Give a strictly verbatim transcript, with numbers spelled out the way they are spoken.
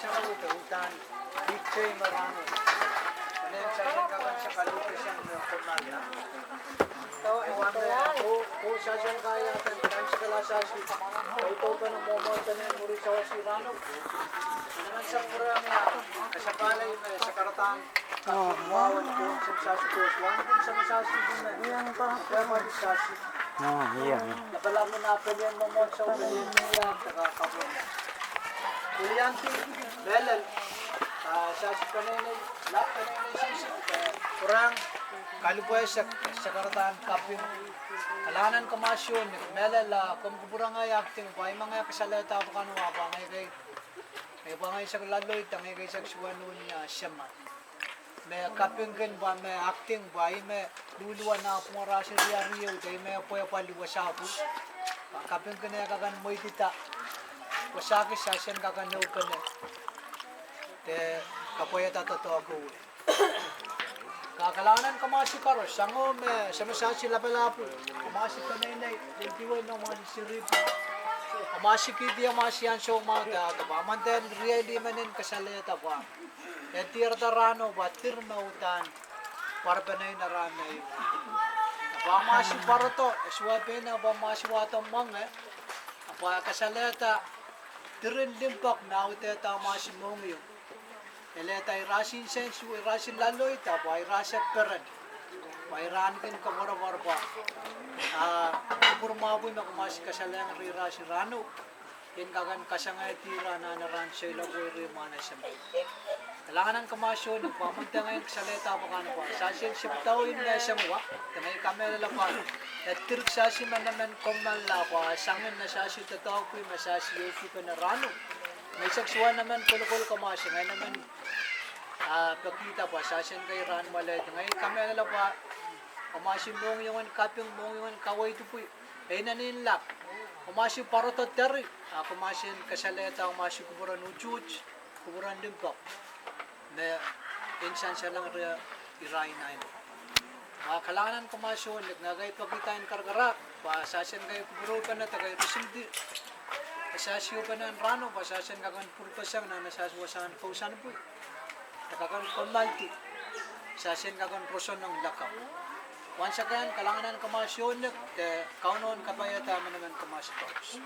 Sarawi de udahn, ih tei me rahno. Enen sasien kakan sakalu kesang me komala. Ewa me, oh, oh, sasien kaiahda, kan sekala sasi. Ih tei pene mwomwohdiso en mwuri sawasi rahno. Enen sapwurehng ia, kasapahl me sakaradahn. Wawan koasoia sasi, koasoia sasi, sasi, sasi. Ia, ia. Lapalap en ah pelien mwomwohdiso, pelien ia, taka kapwon. Pwiliandi, mehlel, ah, sasi peneinei, lap peneinei sisi, eh, pwurehng, kalipwehsek, sakaradahn kaping. Kalahngan en kamwahsion, mehlel, ah, komw kupwuramwail acting, pwe I men ngehi kasalehda pwukan wa, pwe ngehi kei, ngehi pwe ngehi sehse loalloid, ngehi kei sehse suwed ni ah, seman. Me kaping kin pwe me acting pwe ih me luluwa nah pwungara seri riau de ih me pwehpwal wasa pwung. Pwe kaping kin e kakan mweidida. Pwe sahki sasien kakan ehupene. De kapwaiada doadoahk wet. Kalahngan en kamwahsi koaros, sango me, seme sasi lapalap, kamwahsi peneinei, lindiwe no kamwahsi sirip. Kamwahsi kihdi, kamwahsi ansou mwahu de ahda pwe mwanden riei lih men en kasalehda pwe e diarada rahno pwe dir me udahn pwarpene en rahn me. Pwe kamwahsi pwarodo, e suwed pein pwe kamwahsi wahdo mwenge, pwe kasalehda diren limpoak me audehda kamwahsi mohngiong. Elehda irasin sensuwed, irasin loalloid, pwe irase peren. Pwe irahnkin koapworopwor pwe, ah, kupwur mwahu me kamwahsi kasalehiong irasin rahno. En kakan kasangehdi ira nan rahn seiloak wet ire mwahnese. Kalahngan en kamwahsion, pwe mwenden ngehi kasalehda pwukan pwe sasien sipdao en me seng wa, de ngehi kamehlele pwe e dir sasi me emen kommoal la pwe sangin ne sasi doadoahk pwe me sasi ehukipene rahno. Ngehi sehse suwed emen kolokol kamwahsi, ngehi emen, ah, pekihda pwe sasien kei rahn mwoalehdi. Ngehi kamehlele pwe kamwahsi mohngiong en kaping, mohngiong en kaweid pwe e inenen lap. Kamwahsi pwarodo teri, ah, kamwahsi en kasalehda kamwahsi kupwuren utuht, kupwuren limpoak. Me en sansalohng ira, ira inenen. Pwe kalahngan en kamwahsion, ngehi kei pekihda en karakarahk pwe sasien kei kupwurpene de kei risingdi, e sasi ehupene en rahno pwe sasien kakan pwurpeseng nan sasi wasahn kousoan pwe de kakan kommoaldi, sasien kakan roson ong lakapw. Once again, kalahngan en kamwahsion, de Kauno en kapaiada emen emen kamwahsi koaros.